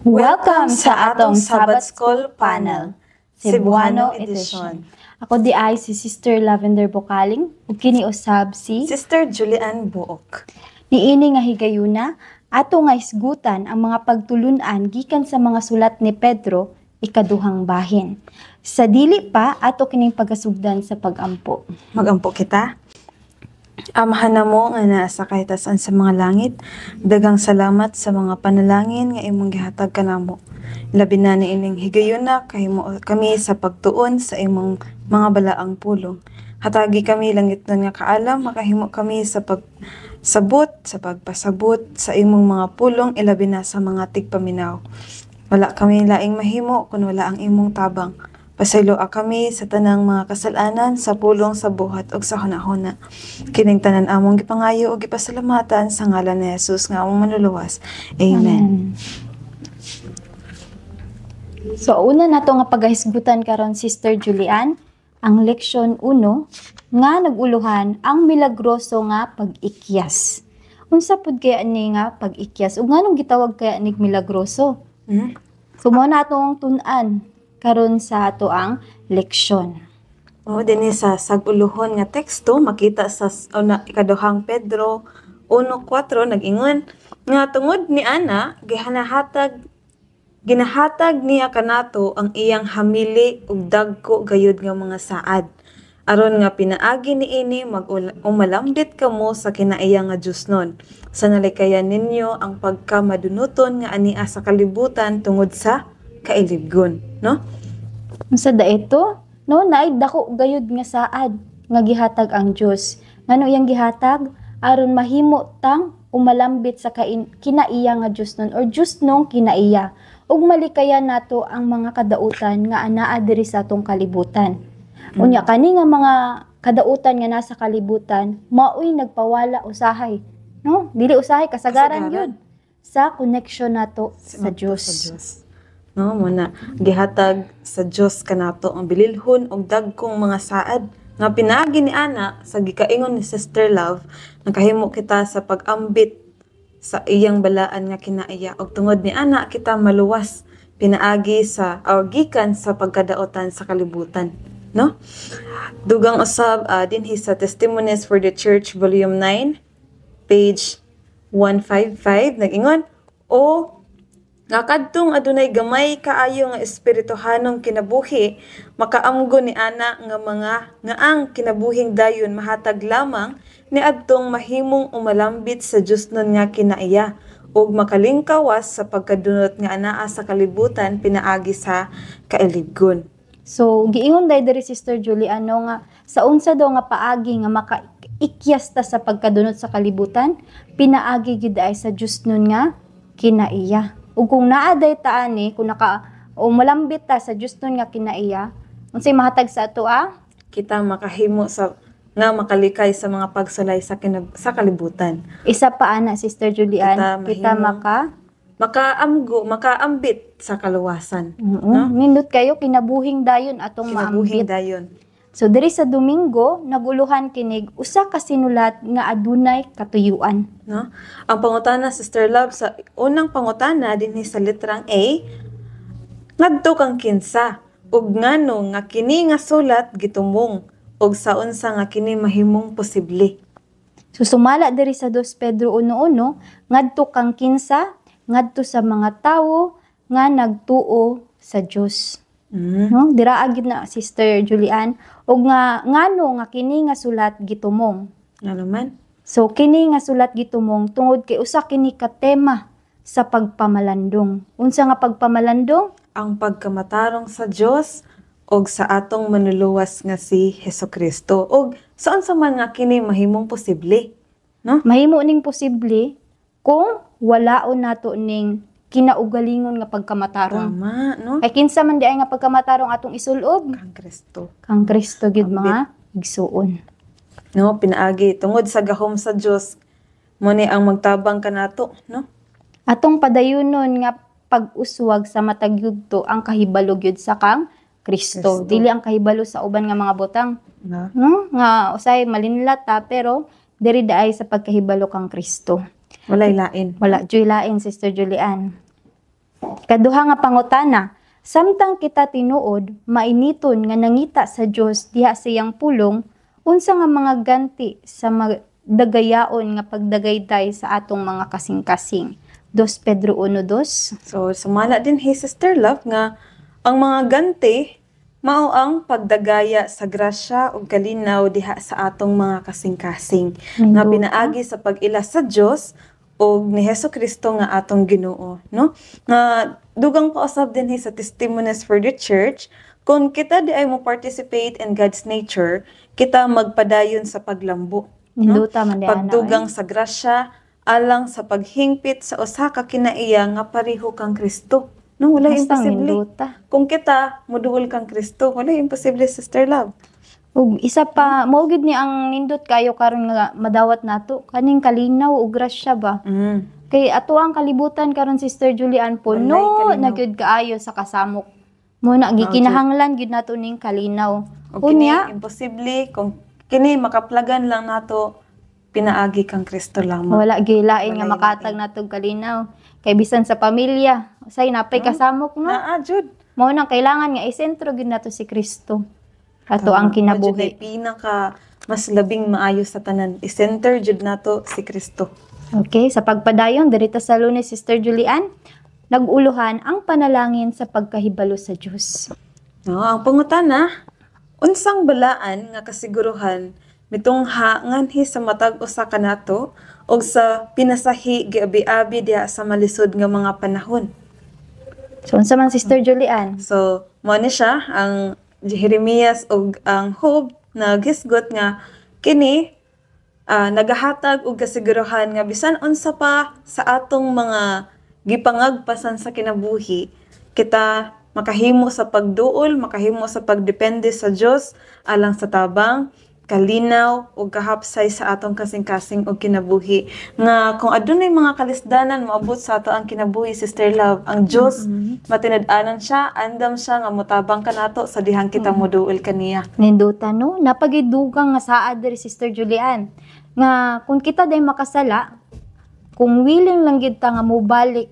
Welcome sa atong Sabbath School Panel, Cebuano Edition. Ako diay si Sister Lavender Bocaling ug kini usab si Sister Julian Buok. Niini nga higayuna, ato nga isgutan ang mga pagtulunan gikan sa mga sulat ni Pedro, ikaduhang bahin. Sa dili pa, ato kining pagasugdan sa pagampo. Magampo kita. Amahan namo nga naa sa kahitasan sa mga langit, daghang salamat sa mga panalangin nga imong gihatag kanamo. Labi na niining higayuna kahimo kami sa pagtuon sa imong mga balaang pulong. Hatagi kami langitnon nga kaalam, makahimo kami sa pagsabot, sa pagpasabot sa imong mga pulong, ilabi na sa mga tigpaminaw. Wala kami laing mahimo kung wala ang imong tabang. Pasayloa kami sa tanang mga kasalanan, sa pulong, sa buhat ug sa hunahuna. Kining tanan among gipangayo ug gipasalamatan sa ngalan ni Jesus nga among Manluluwas. Amen. So una nato nga pagahisgutan karon, Sister Julian, ang leksyon 1 nga naguluhan "Ang milagroso nga pag-ikyas." Unsa pud kaya ni nga pag-ikyas ug nganong gitawag kaya nig milagroso? So mao na atong tun-an karon sa ato ang leksyon. Oo, dinhi sa sag-uluhon nga teksto makita sa una, ikaduhang Pedro 1:4, nag-ingon nga tungod ni ana ginahatag niya kanato ang iyang hamili ug dagko gayud nga mga saad, aron nga pinaagi niini mag umalambit kamo sa kinaiya nga Diosnon sa nalikayan ninyo ang pagkamadunuton nga ania sa kalibutan tungod sa kailibgon, no? Unsa da ito? No, naay dako gayud nga saad nga gihatag ang Dios. Ngano iyang gihatag? Aron mahimo tang umalambit sa kinaiya nga Diosnon or Diosnong kinaiya ug malikayan nato ang mga kadautan nga anaa diri sa atong kalibutan. Unya kani nga mga kadautan nga nasa kalibutan maoy nagpawala usahay, no? Dili usahay, kasagaran Kasagaran. Yun sa connection nato sa Dios. Sa Dios. No, mao na gihatag sa Dios kanato ang bililhon og dagkong mga saad nga pinaagi ni ana, sa gikaingon ni Sister Love, nakahimo kita sa pag-ambit sa iyang balaan nga kinaiya og tungod ni ana kita maluwas pinaagi sa or gikan sa pagkadaotan sa kalibutan, no? Dugang usab, dinhi sa Testimonies for the Church, volume 9, page 155, nag-ingon o nga kadtong adunay gamay kaayo nga espirituhanong kinabuhi, makaamgo ni ana nga mga nga ang kinabuhing dayon mahatag lamang ni adtong mahimong umalambit sa Diosnon nga kinaiya ug makalingkawas sa pagkadunot nga anaa sa kalibutan pinaagi sa kailibgon. So, giingon day diri, Sister Julie, ano nga sa unsa daw nga paagi nga makaikyas ta sa pagkadunot sa kalibutan? Pinaagi gid ay sa Diosnon nga kinaiya. Ug kung naa day ta ani, kung naka o malambit ta sa Diosnon nga kinaiya, unsay mahatag sa ato ah? Kita makahimo sa nga makalikay sa mga pagsulay sa kalibutan. Isa pa ana, Sister Julian, Kita kita maka makaamgo, makaambit sa kaluwasan. Oo, No? nindot kayo kinabuhing dayon atong Kinabuhing maambit. Dayon. So diri sa Domingo, naguluhan kinig "Usa ka sinulat nga adunay katuyuan." No? Ang pangutana, Sister Love, sa unang pangutana dinhi sa litrang A, ngadto kang kinsa ug ngano nga kini nga sulat gitumong ug sa unsa nga kini mahimong posible? So sumala diri sa 2 Pedro 1:1, ngadto kang kinsa? Ngadto sa mga tawo nga nagtuo sa Dios. No, dira gid na, Sister Julian, ug nga ngano nga kini nga sulat gitumong? Nga naman? So kini nga sulat gitumong tungod kay usa kini ka tema sa pagpamalandong. Unsa nga pagpamalandong? Ang pagkamatarong sa Dios ug sa atong Manluluwas nga si Hesukristo. Ug sa unsa man nga kini mahimong posible, no? Mahimo ning posible kung walaon nato ning kinaugalingon nga pagkamatarong. Tama, no? Kay kinsa man diay nga pagkamatarong atong isulob? Kang Kristo. Kang Kristo gyud, Ambit. mga igsuon. No, pinaagi tungod sa gahom sa Dios mo ni ang magtabang kanato, no? Atong padayunon nga pag-uswag sa matag yugto ang kahibalo gyud sa kang Kristo. Kristo. Dili ang kahibalo sa uban nga mga butang. No? No? Nga usay malinlat ta, pero diri daay sa pagkahibalo kang Kristo. Walay lain. Wala juy lain, Sister Julian. Kaduha nga pangutana, samtang kita tinuod mainiton nga nangita sa Dios diha sa iyang pulong, unsa nga mga ganti sa dagayaon nga pagdagayday sa atong mga kasing-kasing? 2 Pedro 1:2. So, sumala dinhi, Sister Love, nga ang mga ganti mao ang pagdagaya sa grasya ug kalinaw diha sa atong mga kasing-kasing nga Nindot. Pinaagi sa pag-ila sa Dios ug ni Hesus Kristo nga atong Ginoo, no? Nga dugang pausab dinhi sa Testimonies for the Church, kung kita diay mo participate in God's nature, kita magpadayon sa paglambo, no? Nindota man di ana, Pagdugang sa grasya alang sa paghingpit sa usa ka kinaiya nga pareho kang Kristo, no? Wala Basta imposible. Nindota. Kung kita moduol kang Kristo, wala imposible, Sister Love. Ug isa pa, mao gid ni ang nindot kayo karon nga madawat nato kaning kalinaw ug grasya ba. Kay ato ang kalibutan karon, Sister Julian, puno Walay kalinaw. Na gyud kaayo sa kasamok. Mo na gikinahanglan gyud nato ning kalinaw. Ug kini Unya, imposible kung kini makaplagan lang nato pinaagi kang Kristo lamang. Wala gilain nga Walay makatag natog kalinaw. Kay bisan sa pamilya, usay napay kasamok, no? Naa jud. Mao nang kailangan nga isentro gyud nato si Kristo. Ato ang Mao jud kinabuhi. nay pinaka mas labing maayo sa tanan. I-center jud nato si Kristo. Okay, sa pagpadayon dirita sa Lunes, Sister Julian, nag-uluhan ang panalangin sa pagkahibalo sa Dios. No, ang pangutana, unsang balaan nga kasiguruhan mitungha nganhi sa matag usa kanato og sa pinasahi giabi-abi diha sa malisod nga mga panahon? So unsa man, Sister Julian? So, mo ni siya ang Jeremias ug ang Job naghisgot nga kini nagahatag og kasiguruhan nga bisan unsa pa sa atong mga gipangagpasan sa kinabuhi, kita makahimo sa pagduol, makahimo sa pagdepende sa Dios alang sa tabang, kalinaw ug kahapsay sa atong kasing-kasing og kinabuhi. Nga kung adunay mga kalisdanan moabot sa ato ang kinabuhi, Sister Love, ang Dios matinud-anan siya, andam siya nga motabang kanato sa dihang kita moduol kaniya. Nindota, no? Napagidugang nga saad diri, Sister Julian. Nga kung kita day makasala, kung willing lang gid ta nga mobalik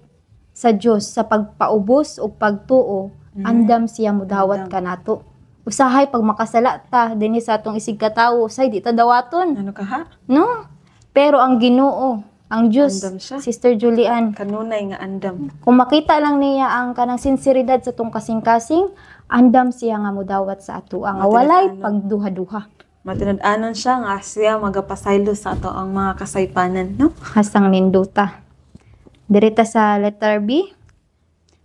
sa Dios sa pagpaubos o pagtuo, andam siya mudawat Andam. kanato. Usahay pag makasala ta dinhi sa atong isig katawo, usahay di ta dawaton, Ano ka ha? No? Pero ang Ginoo, ang Dios, Andam siya. Sister Julian, Kanunay nga andam. kung makita lang niya ang kanang sinseridad sa tong kasing-kasing, andam siya nga mudawat sa ato nga walay Matinud-anon. pagduha-duha. Matinud-anon siya nga siya magapasaylo sa ato ang mga kasaypanan, no? Hasang ninduta. Dirita sa letter B.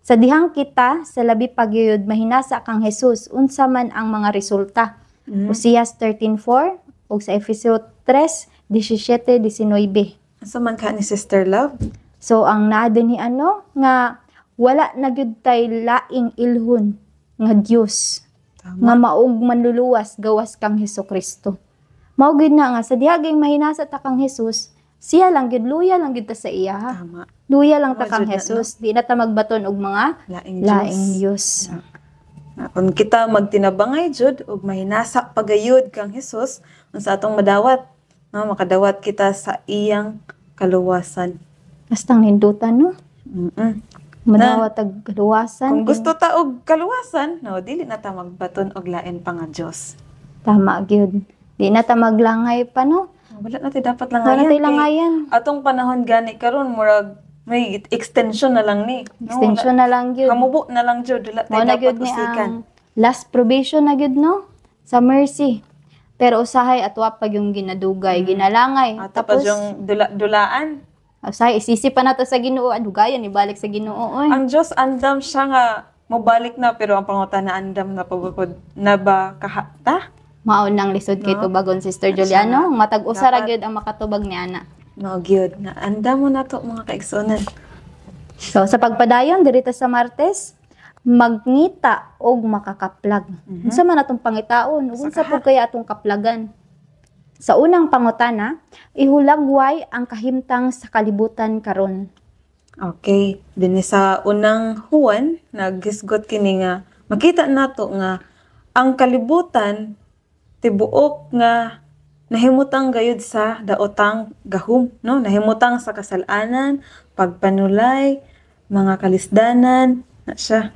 Sa dihang kita sa labi pagyud mahinasa kang Jesus, unsa man ang mga resulta? Oseas 13:4 ug sa Efeso 3:17-19. Asa man ka ni Sister Love? So ang naa dinhi ano nga wala na gyud tay laing ilhon nga Dios nga maog manluluwas gawas kang Hesus Kristo. Mao gyud na nga sa dihaging mahinasa ta kang Jesus, siya lang gyud, luya lang gyud ta sa iya, ha. Luya lang ta Mao kang jud na, no? Jesus, di na ta magbaton og mga Laing Dios. laing Dios. Na kung kita magtinabangay jud ug mahinasa pagayod kang Hesus, unsa atong madawat? No, makadawat kita sa iyang kaluwasan. Bastang nindutan, no? Madawat tag kaluwasan. Kung gusto ta og kaluwasan, no, dili na ta magbaton og lain pa nga Dios. Tama gyud. Di na ta maglangay pa, no? Wala na tay dapat Wala langayan. tay Kay langayan. atong panahon gani karon murag may extension na lang ni. No, Extension na lang gyud. Hamubo na lang jud, wala tay Mao na dapat gyud ni usikan. ang last probation na gyud, no? Sa mercy. Pero usahay at wa pa yung ginadugay, ginalangay. Ato pa Tapos yung dula-dulaan. Usahay isisi pa nato sa Ginoo, dugayan ibalik sa Ginoo oy. Ang Diyos andam siya nga mobalik na, pero ang pangutana, andam na pabukod na ba kahata? Mao nang lisod kay No? tubagon, Sister Siya Juliano, nga. matag usa ra Dapat. gyud ang makatubag ni ana. No, gyud na andam mo na to, mga kaigsuonan. So sa pagpadayon dirita sa Martes, magngita og makakaplag. Unsa man atong pangitaon ug unsa pud kaya atong kaplagan? Sa unang pangutana, ihulagway ang kahimtang sa kalibutan karon. Okay, dinhi sa unang Juan naghisgot kini nga makita nato nga ang kalibutan tibuok nga nahimutang gayud sa daotang gahum, no? Nahimutang sa kasalanan, pagpanulay, mga kalisdanan na siya.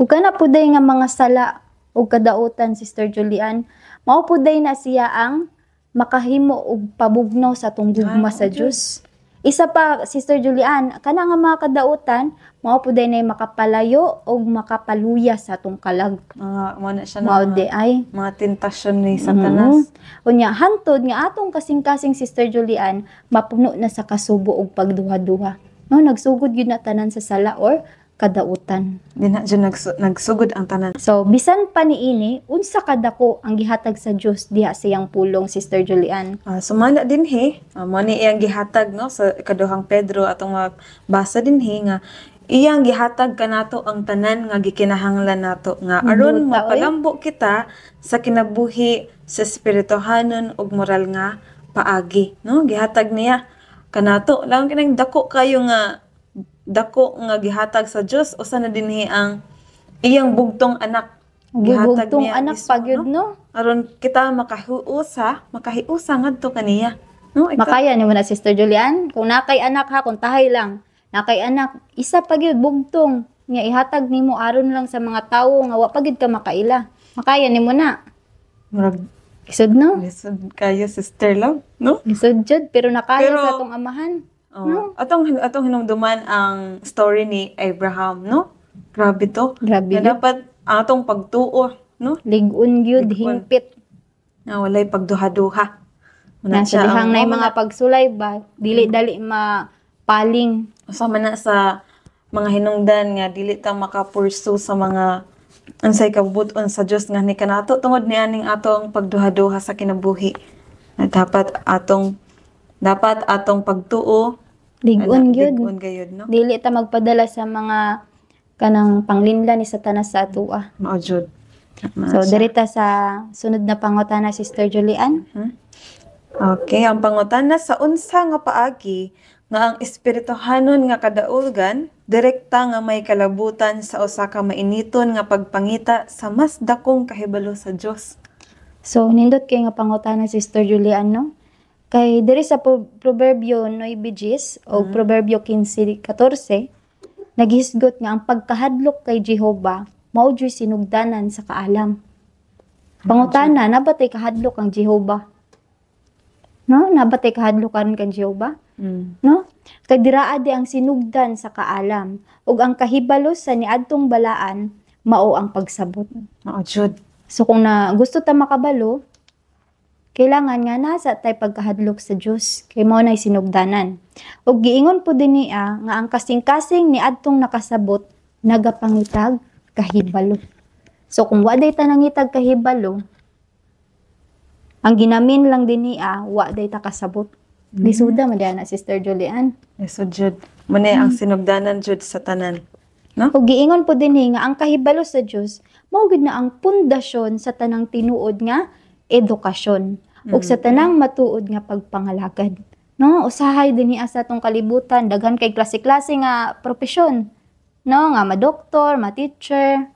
Ug kana puday nga mga sala ug kadautan, Sister Julian, mao puday na siya ang makahimo og pabugnaw sa atong gugma sa Dios. Isa pa, Sister Julian, kana nga mga kadautan, mao puday na makapalayo og makapaluya sa atong kalag. Mga mo na siya Mao na di ay. mga tentasyon ni Satanas. Unya hantod nga atong kasing-kasing, Sister Julian, mapuno na sa kasubo og pagduha-duha. No, nagsugod gyud na tanan sa sala or kadautan. Di na dyan nagsugod ang tanan. So, bisan pa niini, unsa kadako ang gihatag sa Dios diha sa iyang pulong, Sister Julian? Sumala dinhi, mo ni iyang gihatag, no, sa ikaduhang Pedro atong mabasa dinhi nga iyang gihatag kanato ang tanan nga gikinahanglan nato nga aron Buta, oy. mapalambo kita sa kinabuhi sa espirituhanon ug moral nga paagi, no? Gihatag niya kanato lang kinang dako kayo nga dako nga gihatag sa Dios. Usa na dinhi ang iyang bugtong anak. Gihatag Bugtong niya anak mismo, pa gyud, no? Aron kita makahiusa ngadto kaniya, no? Ikaw, Makaya nimo na, Sister Julian? Kung nakay anak ha, kung tahay lang, nakay anak, isa pa gyud bugtong nga ihatag nimo aron lang sa mga tawo nga wa pa gyud ka makaila. Makaya nimo na? Murag Lisod, no? Lisod kayo, Sister Love, no? Lisod jud, pero nakaya sa atong amahan. Oh, atong hinumduman ang story ni Abraham, no? Grabe to. Grabe Na gyud. dapat ang atong pagtuo, no? Lig-on gyud, Lig-on. hingpit. Na walay pagduha-duha. Muna Nasa siya dihang na mao man mga pagsulay ba, dili dali mapaling. Usa man na sa mga hinungdan nga dili ta maka-pursue sa mga unsay kabubut-on sa Dios nga ni kanato tungod ni aning atong pagduha-duha sa kinabuhi. Na dapat atong pagtuo Lig-on ana, gyud. Lig-on gayud, no? Dili ta magpadala sa mga kanang panglinla ni Satanas sa atoa. Mao jud. Mao So siya. dirita sa sunod na pangutana, Sister Julian. Okay, ang pangutana: sa unsa nga paagi nga ang espirituhanon nga kadaulgan direkta nga may kalabutan sa usa ka mainiton nga pagpangita sa mas dakong kahibalo sa Dios? So nindot kay nga pangutana, Sister Julian, no? Kay diri sa Proverbio 9:10 o Proverbio 15:14, naghisgot nga ang pagkahadlok kay Jehova mao juy sinugdanan sa kaalam. Pangutana, nabatay kahadlok ang Jehova? No, nabatay kahadlok karon kang Jehova? No? Kay diraa di ang sinugdan sa kaalam ug ang kahibalo sa niadtong balaan mao ang pagsabot. Mao jud. So kung na gusto ta makabalo, kailangan nga nasa tay pagkahadlok sa Dios kay mao nay sinugdanan. Ug giingon po din niya nga ang kasing-kasing niadtong nakasabot nagapangitag kahibalo. So kung wa day ta nangitag kahibalo, ang ginamin lang din niya, wa day ta kasabot. Lisuda man diha na, Sister Julian. So jud, mao ang sinugdanan jud sa tanan. No? Ug giingon po dinhi nga ang kahibalo sa Dios mao gid na ang pundasyon sa tanang tinuod nga edukasyon ug sa tanang matuod nga pagpangalagad. No, usahay dinhi sa atong kalibutan daghan kay klase-klase nga propesyon. No, nga ma-doktor, ma-teacher.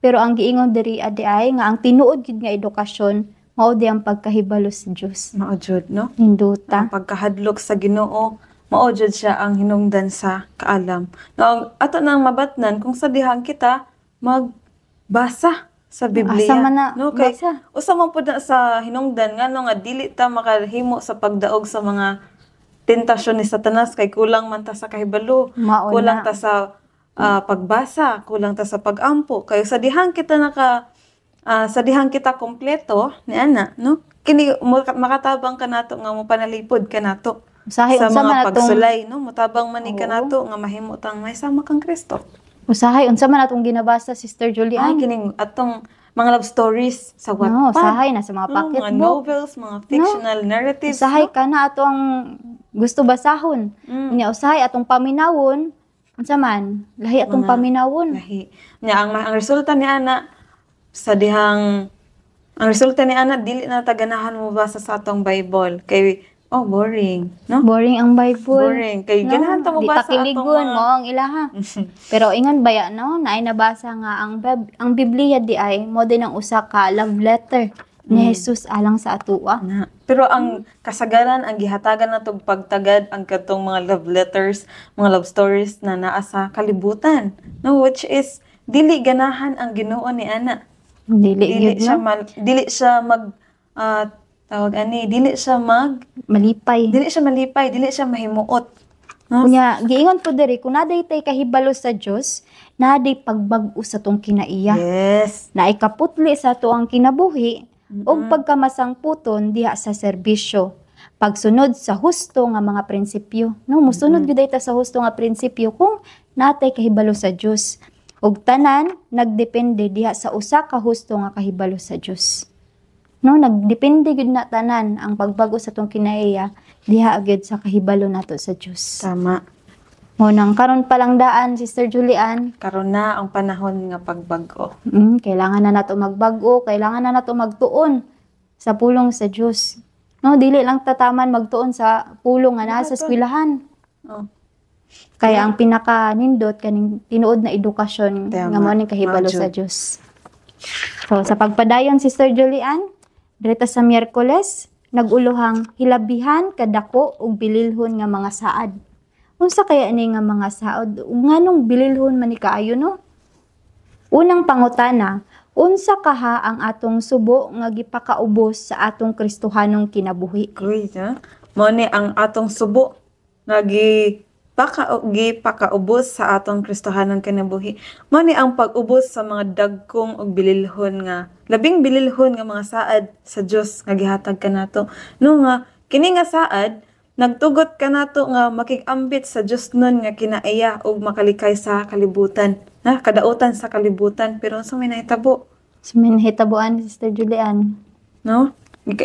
Pero ang giingon diri adi ay nga ang tinuod gid nga edukasyon mao di ang pagkahibalo sa Dios. Mao jud, no? Ninduta. Ang pagkahadlok sa Ginoo mao jud siya ang hinungdan sa kaalam. No, ang ato nang mabatnan kung sa dihang kita magbasa sa Biblia. Asa man na no, kay basa? Usa man pud na sa hinungdan nga no nga dili ta makahimo sa pagdaog sa mga tentasyon ni Satanas kay kulang man ta sa kahibalo. Mao Kulang na. ta sa pagbasa, kulang ta sa pagampo. Kay sa dihang kita kompleto ni ana, no? Kini makatabang ka nato nga mo panalipod ka nato Usahay sa unsa mga man atong pagsulay, no? Mutabang man ni Oo. kanato nga mahimo tang may sama kang Kristo. Usahay unsa man atong ginabasa, Sister Ay, Julian? kining atong mga love stories sa No, Wattpad. usahay na sa mga No, mga pocketbook. novels, mga fictional narratives, Usahay no? kana ato ang gusto basahon. Nya usahay atong paminawon, unsa man? Lahi atong Mga paminawon. Lahi. Nya ang resulta ni ana sa dihang ang resulta ni ana, dili na ta ganahan mo basa sa atong Bible kay, oh, boring, no? Boring ang Bible. Boring kay No, ganahan ta mo di basa ta atong kiligon mga mo ang ilaha. Pero ingon baya, no, naay nabasa nga ang Biblia di ay mo din ang usa ka love letter ni Jesus alang sa atoa. Na. Pero ang kasagaran, ang gihatagan nato og pagtagad ang katong mga love letters, mga love stories na naa sa kalibutan. No, which is dili ganahan ang Ginoo ni ana. Dili Dili gyud, siya no? dili siya mag tawag ani, dili siya mag Malipay. Dili siya malipay, dili siya mahimuot. No? Unya, giingon po diri, kung naa day tay kahibalo sa Dios, naa day pagbag-o sa atong kinaiya. Naay kaputli sa atoang kinabuhi ug pagkamasangputon diha sa serbisyo. Pagsunod sa husto nga mga prinsipyo. No, musunod gyud ta sa husto nga prinsipyo kung natay kahibalo sa Dios. Ug tanan nagdepende diha sa usa ka husto nga kahibalo sa Dios. No, nagdepende gyud na tanan ang pagbag-o sa atong kinaiya diha gyud sa kahibalo nato sa Dios. Tama. Mo nang karon pa lang daan, Sister Julian, Karon na ang panahon nga pagbag-o. Kailangan na nato magbag-o, kailangan na nato magtuon sa pulong sa Dios. No, dili lang tataman magtuon sa pulong nga naa sa eskwelahan. Kaya ang pinaka nindot kaning tinuod na edukasyon nga mao ning kahibalo Mao sa jud. Dios. So sa pagpadayon, Sister Julian, direta sa Miyerkules, nag-ulohang hilabihan kadako og bililhon nga mga saad. Unsa kaya ni nga mga saad? Ug nganong bililhon man ni kaayo, no? Unang pangutana, unsa kaha ang atong subo nga gipakaubos sa atong Kristohanong kinabuhi? Kuy, ha? Mao ni ang atong subo nga gipakaubos sa atong Kristohanong kinabuhi. Mao ni ang pag-ubos sa mga dagkong ug bililhon nga labing bililhon nga mga saad sa Dios nga gihatag kanato. No, nga kini nga saad nagtugot kanato nga makig-ambit sa Dios nun nga kinaiya ug makalikay sa kalibutan. Na kadautan sa kalibutan, pero unsa may nahitabo? Sa may nahitabuan, Sister Julian? No?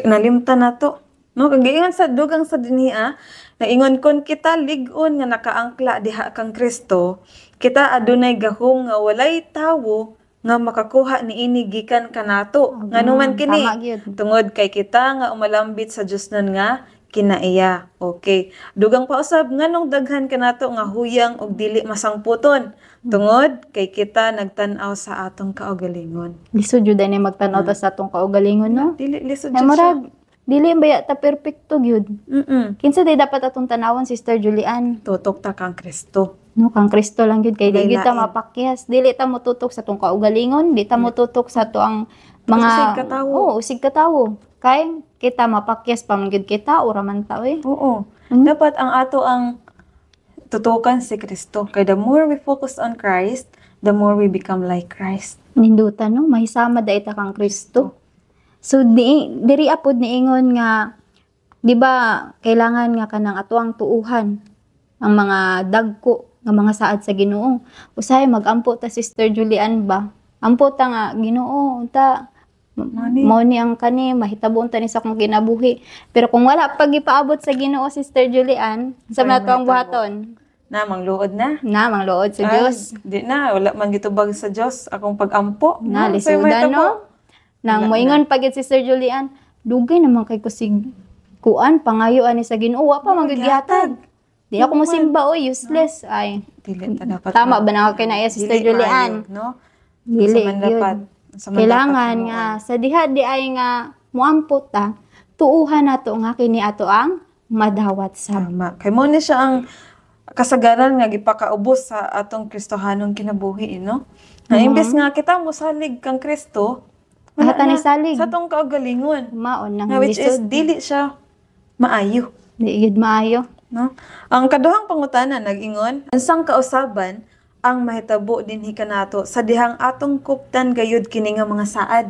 Nalimtan nato. No, kag giingon sa dugang sa dinhi, naingon kon kita lig-on nga nakaangkla diha kang Kristo, kita adunay gahom nga walay tawo nga makakuha niini gikan kanato. Ngano man kini? Tama gyud. Tungod kay kita nga umalambit sa Dios nun nga kinaiya. Okay. Dugang pa usab, nganong daghan kanato nga huyang og dili masangputon? Tungod kay kita nagtan-aw sa atong kaugalingon. Lisod jud ani magtan-aw ta sa atong kaugalingon, no? Dili lisod Ay, jud siya. murag dili ba ta perpekto gyud. Kinsa day dapat atong tanawon, Sister Julian? Tutok ta kang Kristo. No, kang Kristo lang gyud kay di Walay gyud ta lain. mapakyas. Dili ta motutok sa atong kaugalingon, di ta motutok sa ato ang mga Usig ka tawo. Oo, usig ka tawo. Kay kita mapakyas pa man gyud kita, ura man ta oy. Oo. Dapat ang ato ang tutukan si Kristo. Kay the more we focus on Christ, the more we become like Christ. Ninduta, no, mahisama dai ta kang Kristo. So di diri apod niingon nga, di ba, kailangan nga kanang atoang tuuhan ang mga dagko nga mga saad sa Ginoo. Usahay magampo ta, Sister Julian, ba? Ampo ta nga, "Ginoo, unta Mao ni. Mao ni ang kani mahitabo unta ni sa akong kinabuhi." Pero kung wala pa gipaabot sa Ginoo, Sister Julian, sa Ay, man ato ang mahitabo. buhaton? Na mangluod na. Na mangluod sa Ay, Dios. di na, wala man gitubag sa Dios akong pagampo. Na No, sa'yo lisudan, mahitabo. no? Nang Wala. moingon pag gyud Sister Julian, "Dugay naman kay kusig kuan pangayo ani sa Ginoo, wa pa man gyud gihatag. Di ako mosimba oy, useless." Ay, Dili ta dapat. tama ba na kay naiya, Sister Dili Julian? maayo, no? Dili Sa man gyud. dapat. Sa man Kailangan dapat nga sa diha di ay nga muampo ta, tuuhan nato nga kini ato ang madawat sa Tama. Kay mo ni siya ang kasagaran nga gipakaubos sa atong Kristohanong kinabuhi, no? Na imbes nga kita mosalig kang Kristo, wala Hata ni na salig. sa atong kaugalingon. Maon nang Nga which is lisod. dili siya maayo, Di gyud maayo. No? Ang kaduhang pangutana nag-ingon, unsang kausaban ang mahitabo dinhi kanato sa dihang atong kuptan gayud kini nga mga saad?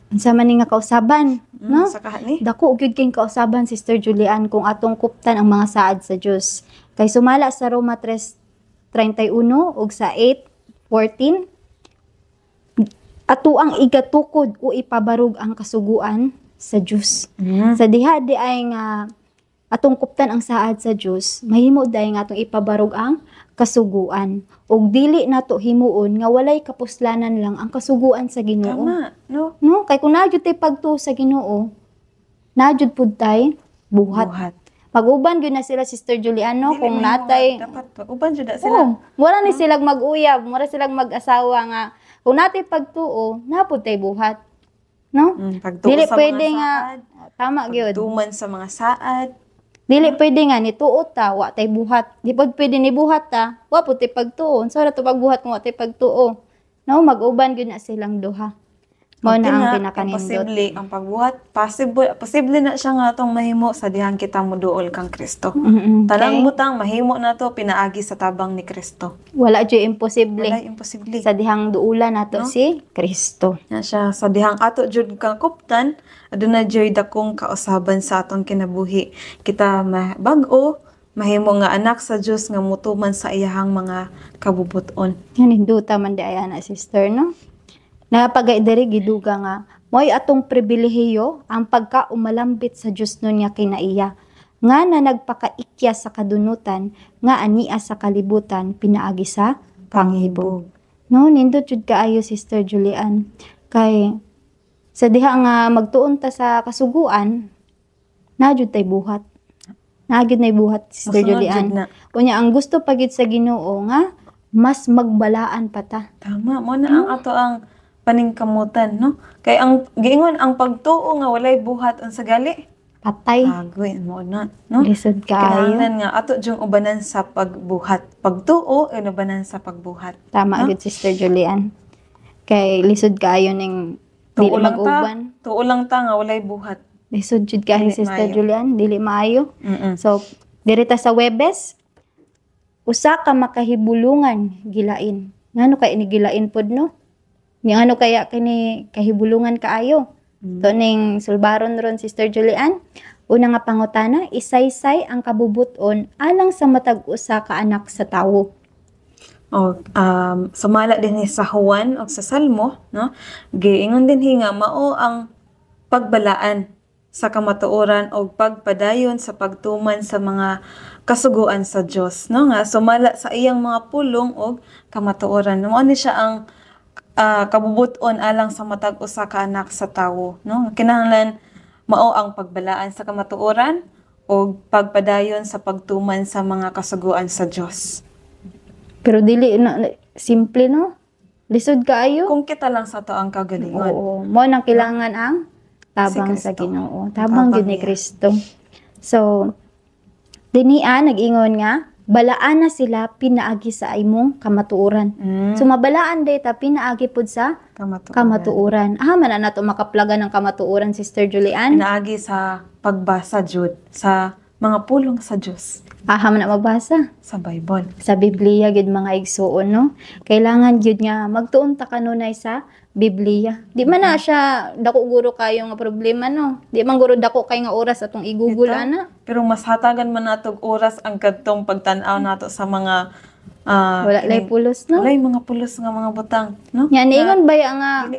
Unsa man ni nga kausaban, no? Sa kaha ni? Dako gyud king kausaban, Sister Julian, kung atong kuptan ang mga saad sa Dios. Kay sumala sa Roma 3:31 ug sa 8:14, ato ang igatukod o ipabarog ang kasuguan sa Dios. Sa diha di ay nga atong kuptan ang saad sa Dios, mahimo day nga atong ipabarog ang kasuguan. Ug dili nato himuon nga walay kapuslanan lang ang kasuguan sa Ginoo. Tama, no? No, kay kung naa jud tay pagtuo sa Ginoo, naa jud pud tay buhat. Buhat. Pag-uban gyud na sila, Sister Juliano, Dili kung mahimo natay nga dapat uban jud na sila. Oo, wala ni silang mag-uyab, wala silang mag-asawa nga kung natay pagtuo, naa pud tay buhat. No? Pagtuo Dili sa pwede mga nga saad, tama gyud. Pagtuman sa mga saad. Dili pwede nga nituo ta, wa tay buhat. Di pod pwede ni buhat ta, wa pud tay pagtuo. Unsa ra to pagbuhat kung wa tay pagtuo? No, mag-uban gyud na silang duha. Mao na ang pinakanindot. Imposible ang pagbuhat. Possible, posible na siya nga atong mahimo sa dihang kita moduol kang Kristo. Tanang butang mahimo nato pinaagi sa tabang ni Kristo. Wala jud imposible. Wala imposible. Sa dihang duulan nato No? si Kristo. Na siya sa dihang ato jud kang kuptan, aduna jud dakong kausaban sa atong kinabuhi. Kita bag-o mahimo nga anak sa Dios nga mutuman sa iyahang mga kabubuton. Yan hinduta man di ay ana, sister, no? Napagay diri giduga nga mo'y atong pribilehiyo ang pagka umalambit sa Dios nun nga kinaiya nga na nagpakaikya sa kadunutan nga ania sa kalibutan pinaagi sa panghibog. No, nindot jud kaayo, Sister Julian, kay sa diha nga magtuon ta sa kasuguan na jud tay buhat. Naa gyud nay buhat, Sister Mosunod Julian. jud na. Unya ang gusto pa gyud sa Ginoo nga mas magbalaan pa ta. Tama, mo na ang ato ang paningkamutan, no? Kay ang giingon ang pagtuo nga walay buhat, unsa gali? Patay. Agoy mo na, no? Lisod kaayo. Kinahanglan nga ato jung ubanan sa pagbuhat. Pagtuo ubanan sa pagbuhat. Tama No? gyud, Sister Julian. Kay lisod kaayo ning dili Tuo lang ta, mag-uban. tuo lang ta nga walay buhat. Lisod jud kaayo, Dili Sister maayo. Julian, dili maayo. So, diri ta sa Webes, usa ka makahibulungan gilain. Ngano kay ni gilain pod, no? Ni ano kaya kini kahibulungan kaayo? To ning sulbaron ron, Sister Julian. Una nga pangutana, isaysay ang kabubuton alang sa matag usa ka anak sa tawo. O, sumala din ni sa Juan o sa Salmo, no? Giingon din nga mao ang pagbalaan sa kamatuoran o pagpadayon sa pagtuman sa mga kasuguan sa Dios, no? Nga sumala sa iyang mga pulong og kamatuoran. Mao ni siya ang kabubuton alang sa matag usa ka anak sa tawo, no? Kinahanglan mao ang pagbalaan sa kamatuoran o pagpadayon sa pagtuman sa mga kasuguan sa Dios. Pero dili na simple, no? Lisod kaayo. Kung kita lang sa ato ang kagalingon. Oo, mo nang kailangan ang tabang Si sa Kristo. Ginoo. Tabang Tabang gyud ni niya. Kristo. So, dinia nag-ingon nga balaan na sila pinaagi sa imong kamatuoran. So mabalaan day ta pinaagi pud sa Kamatuoran. Kamatuoran. Ah, man na nato makaplaga ng kamatuoran, Sister Julian? Pinaagi sa pagbasa jud sa mga pulong sa Dios Aha man na mabasa? Sa Bible. Sa Biblia gyud, mga igsuon, no? Kailangan gyud nga magtuon ta kanunay sa Biblia. Di man na siya dako guro kayo nga problema, no? Di man guro dako kay nga oras atong i-google Ito. ana. Pero mas hatagan man natog oras ang kadtong pagtan-aw nato sa mga Wala lay pulos, no? Walay mga pulos nga mga butang, no? Nya niingon baya nga Dili.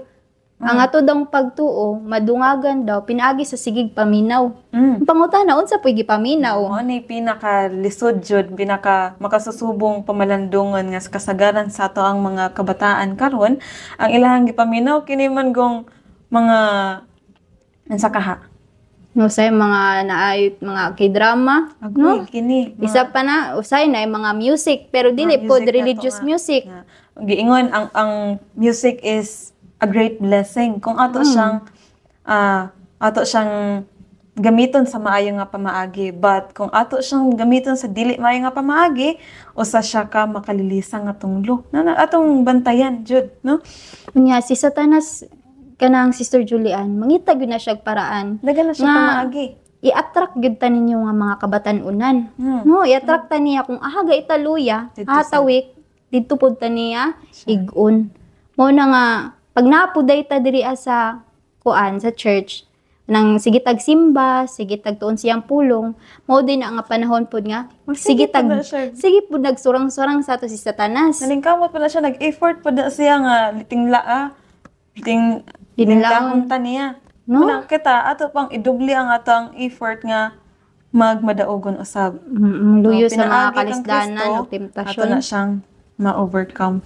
ang ato daw pagtuo madungagan daw pinaagi sa sigig paminaw. Ang pangutana, unsa po'y gipaminaw? Mao ni pinaka lisod jud, pinaka makasusubong pamalandungan nga sa kasagaran sa ato ang mga kabataan karon, ang ilahang gipaminaw kini man gong mga unsa kaha? No, say mga naay mga K-drama, no? Agoy kini. Mga- Isa pa na, usay na mga music, pero dili Mga pod music na to religious nga. Music. Nga, giingon ang music is a great blessing kung ato siyang ato siyang gamiton sa maayo nga pamaagi, but kung ato siyang gamiton sa dili maayo nga pamaagi, usa siya ka makalilisang nga tunglo na atong bantayan jud, no? Unya si Satanas kanang, Sister Julian, mangita gyud na siya og paraan Dagan na siya nga pamaagi. I-attract gyud ta ninyo nga mga kabatan-unan. No, i-attract ta niya kung aha ga italuya, Didto aha tawik, didto pud ta niya igon. Mao na nga pag naapuday ta diri sa kuan sa church nang sige tag simba, sige tag tuon siyang pulong, mao din na nga panahon pud nga sige Sige tag pud na siya. Sige pud nagsurang-surang sa ato si Satanas. Nalingkamot pa na siya, nag-effort pa na siya nga litingla ting Linlaon. linglahon ta niya. No? Wala kita ato pang idubli ang ato ang effort nga magmadaugon usab. Luyo Oh, sa mga pinaagi kang kalisdanan Kristo, o ato temptasyon. na siyang ma-overcome.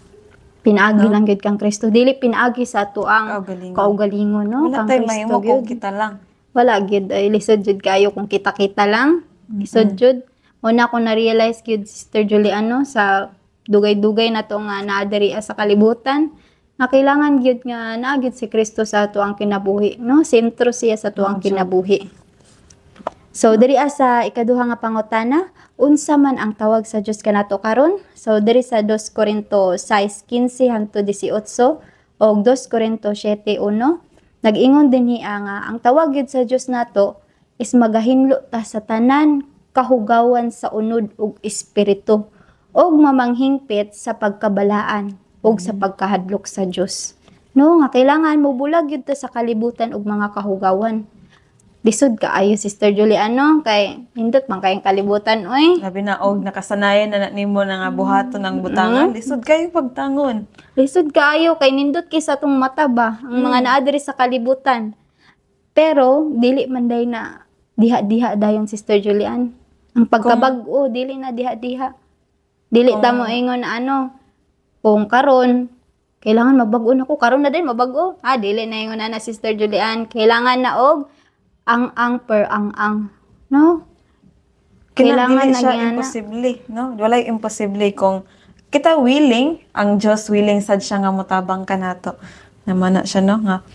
Pinaagi lang gyud kang Kristo. Dili pinaagi sa ato ang Kaugalingon. Kaugalingon, no? Wala Kang tayo Kristo mahimo kung gyud. kita lang. Wala gyud, ay lisod jud kayo kung kita-kita lang. Lisod jud. Mao na ako na-realize gyud, Sister Juliano, sa dugay-dugay na to nga naa diri sa kalibutan. Nga kailangan gyud nga naa gyud si Kristo sa ato ang kinabuhi, no? Sentro siya sa ato ang kinabuhi. So diri sa ikaduha nga pangutana, unsa man ang tawag sa Dios kanato karon? So diri sa 2 Corinto 6:15 hangtod 18 og 2 Corinto 7:1, nag-ingon dinhi nga ang tawag gyud sa Dios nato is magahinlo ta sa tanan kahugawan sa unod ug espiritu ug mamanghingpit sa pagkabalaan ug sa pagkahadlok sa Dios. No, nga kailangan mobulag gyud ta sa kalibutan ug mga kahugawan. Lisod kaayo, Sister Julian, no? Kay nindot man kayong kalibutan oy. Labi na og nakasanayan na na nimo na nga buhaton ang butangan, lisod kayo pagtangon. Lisod kaayo kay nindot kay sa atong mata ba ang mga naa diri sa kalibutan. Pero dili man day na diha-diha dayon, Sister Julian. Ang pagkabag-o dili na diha-diha. Dili ta mo ingon na ano kung karon kailangan mabag-o na ko karon na din mabag-o. Ah, dili na ingon na na, Sister Julian. Kailangan na og ang per ang, no? Kailangan Kailangan dili na siya gyana. Imposible, no? Walay imposible kung kita willing, ang Dios willing sad siya nga motabang kanato. Naman na siya, no, nga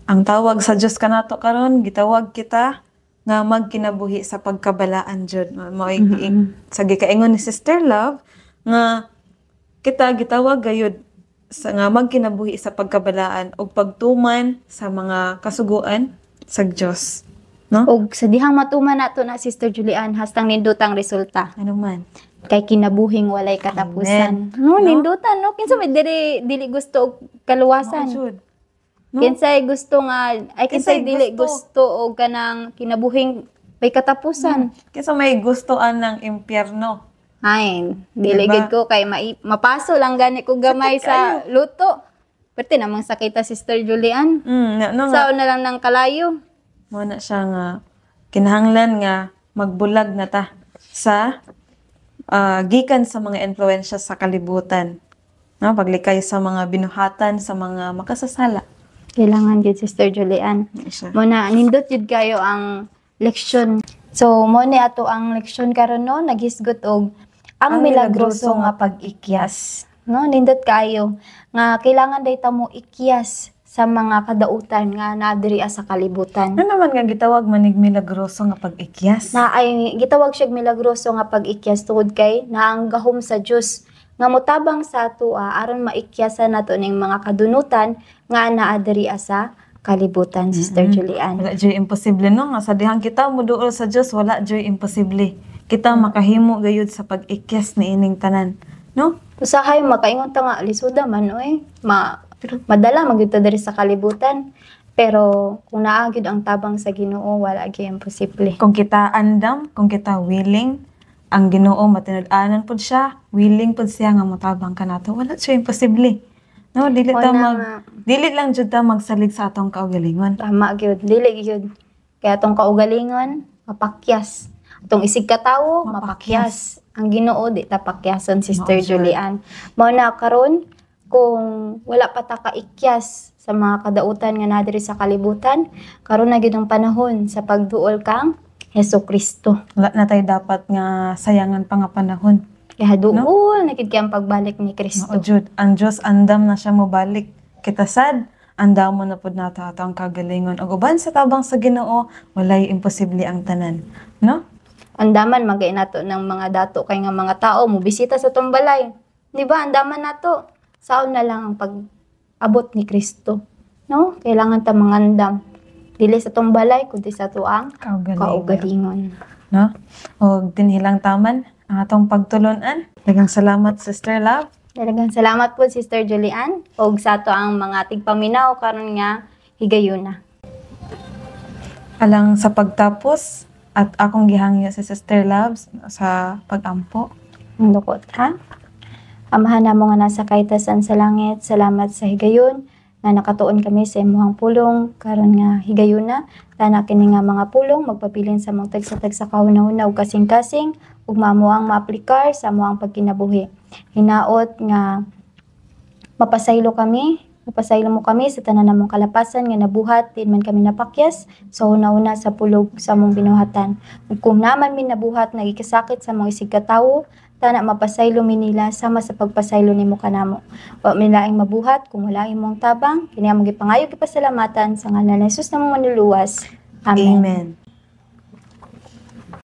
ang tawag sa Dios kanato karon, gitawag kita nga magkinabuhi sa pagkabalaan jud. Mao'y sa gikaingon ni Sister Love nga kita gitawag gayud sa nga magkinabuhi sa pagkabalaan ug pagtuman sa mga kasuguan sa Dios. No? Og sa dihang matuman nato na, Sister Julian, hastang nindutang resulta. Ano man? Kay kinabuhing walay katapusan. Amen. No, No? nindutan, no? Kinsa may diri dili gusto og kaluwasan? Mao jud. No? Kinsay gusto nga ay kinsay Kinsay dili gusto? gusto og kanang kinabuhing may katapusan? Kinsa may gusto anang impyerno? Ay, dili Diba? gid ko kay mapaso lang gani ko gamay sa luto. Pwerte namang sakita, Sister Julian. No, nga. Sao na lang ng kalayo. Mo na siya nga kinahanglan nga magbulag na ta sa gikan sa mga impluwensya sa kalibutan. No, paglikay sa mga binuhatan sa mga makasasala. Kailangan gid, Sister Julian. Siya. Mo na nindot jud kayo ang leksyon. So mo ni ato ang leksyon karon, no, naghisgot og ang Ang milagroso milagroso nga pag-ikyas. No, nindot kayo nga kailangan day ta mo ikyas sa mga kadautan nga naa diri sa kalibutan. Ano naman nga gitawag manig milagroso nga pag-ikyas? Na ay gitawag siya milagroso nga pag-ikyas tungod kay naang gahom sa Dios nga motabang sa atoa aron maikyasan nato ning mga kadunutan nga naa diri sa kalibutan, Sister Julian. Wala joy imposible, no, nga sa dihang kita moduol sa Dios, wala joy imposible. Kita makahimo gayud sa pag-ikyas niining tanan, no? Usahay makaingon ta nga lisuda man oy, madala man gyud ta diri sa kalibutan. Pero kung naa gyud ang tabang sa Ginoo, wala gyud imposible. Kung kita andam, kung kita willing, ang Ginoo matinud-anan pud siya, willing pud siya nga motabang kanato. Wala siya imposible. No, dili ta Wala mag nga. dili lang jud ta magsalig sa atong kaugalingon. Tama gyud, dili gyud. Kaya atong kaugalingon, mapakyas. Atong isig katawo, mapakyas. Ang Ginoo di ta pakyason, Sister Mao jud. Julian. Mao na karon kung wala pa ta kaikyas sa mga kadautan nga naa diri sa kalibutan, karon na gyud ang panahon sa pagduol kang Hesus Kristo. Wala na tayo dapat nga sayangan pa nga panahon. Kaya duol na gyud kay ang pagbalik ni Kristo. Mao jud, ang Dios andam na siya mobalik. Kita sad, andam mo na pud nato ato ang kagalingon. Ug uban sa tabang sa Ginoo, walay imposible ang tanan, no? Andaman magay nato ng mga dato kay nga mga tao mobisita sa atong balay. Di ba? Andaman nato. Saon na lang ang pag-abot ni Kristo. No? Kailangan ta mangandam. Dili sa atong balay kundi sa atoang Kaugalingon. kaugalingon. No? Og dinhilang taman ang atong pagtulunan. Daghang salamat, Sister Love. Talagang salamat po, Sister Julian, ug sa ato ang mga tigpaminaw karon nga higayuna. Alang sa pagtapos at akong gihangyo si Sister Loves sa pagampo. Ang lukot, ha? Amahan namo nga nasa kahitasan sa langit, salamat sa higayon nga nakatuon kami sa imuhang pulong karon nga higayuna. Tana kini nga mga pulong magpabilin sa among tagsa-tagsa kahuna-huna ug kasing-kasing ug mamuang maaplikar sa amuang pagkinabuhi. Hinaot nga mapasaylo kami Mupasaylo mo kami sa tanan namong kalapasan nga nabuhat, din man kami napakyas sa una-una sa pulog sa among binuhatan. Ug kung naman mi nabuhat nagikasakit sa among isigkatawo, tana mapasaylo mi nila sama sa pagpasaylo nimo kanamo. Wa mi laing mabuhat kung wala imong tabang, kini among gipangayo, gipasalamatan sa ngalan ni Jesus namong Manluluwas. Amen. Amen.